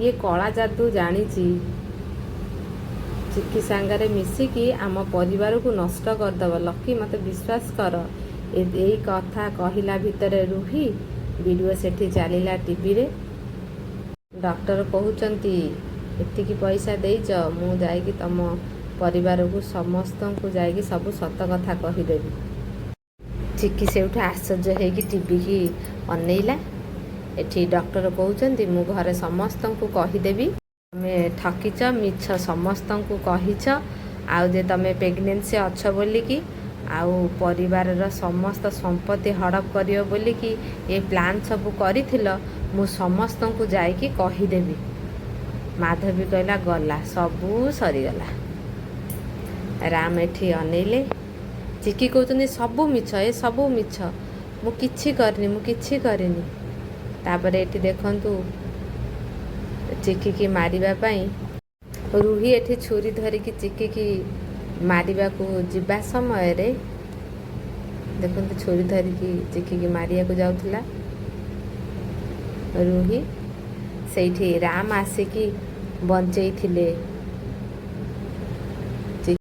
ଇଏ କଳା ଯାଦୁ ଜାଣିଛି। ଚିକି ସାଙ୍ଗରେ ମିଶିକି ଆମ ପରିବାରକୁ ନଷ୍ଟ କରିଦେବ। ଲକି, ମୋତେ ବିଶ୍ୱାସ କର। ଏଇ କଥା କହିଲା ଭିତରେ ରୁହି ଭିଡ଼ିଓ ସେଠି ଚାଲିଲା ଟିଭିରେ। ଡକ୍ଟର କହୁଛନ୍ତି, ଏତିକି ପଇସା ଦେଇଛ, ମୁଁ ଯାଇକି ତମ ପରିବାରକୁ ସମସ୍ତଙ୍କୁ ଯାଇକି ସବୁ ସତ କଥା କହିଦେବି। ଚିକି ସେଇଠୁ ଆଶ୍ଚର୍ଯ୍ୟ ହେଇକି ଟିଭିକି ଅନେଇଲା। ଏଠି ଡକ୍ଟର କହୁଛନ୍ତି, ମୁଁ ଘରେ ସମସ୍ତଙ୍କୁ କହିଦେବି, ତମେ ଠକିଛ, ମିଛ ସମସ୍ତଙ୍କୁ କହିଛ, ଆଉ ଯେ ତମେ ପ୍ରେଗନେନ୍ସି ଅଛ ବୋଲିକି ଆଉ ପରିବାରର ସମସ୍ତ ସମ୍ପତ୍ତି ହଡ଼ପ କରିବ ବୋଲିକି ଏ ପ୍ଲାନ୍ ସବୁ କରିଥିଲ, ମୁଁ ସମସ୍ତଙ୍କୁ ଯାଇକି କହିଦେବି। ମାଧବୀ କହିଲା, ଗଲା, ସବୁ ସରିଗଲା। ରାମ ଏଠି ଅନେଇଲେ। ଚିକି କହୁଛନ୍ତି, ସବୁ ମିଛ, ଏ ସବୁ ମିଛ, ମୁଁ କିଛି କରିନି, ମୁଁ କିଛି କରିନି। ତାପରେ ଏଠି ଦେଖନ୍ତୁ, ଚିକିକି ମାରିବା ପାଇଁ ରୁହି ଏଠି ଛୁରୀ ଧରିକି ଚିକିକି ମାରିବାକୁ ଯିବା ସମୟରେ, ଦେଖନ୍ତୁ, ଛୁରୀ ଧରିକି ଚିକିକି ମାରିବାକୁ ଯାଉଥିଲା ରୁହି, ସେଇଠି ରାମ ଆସିକି ବଞ୍ଚେଇଥିଲେ।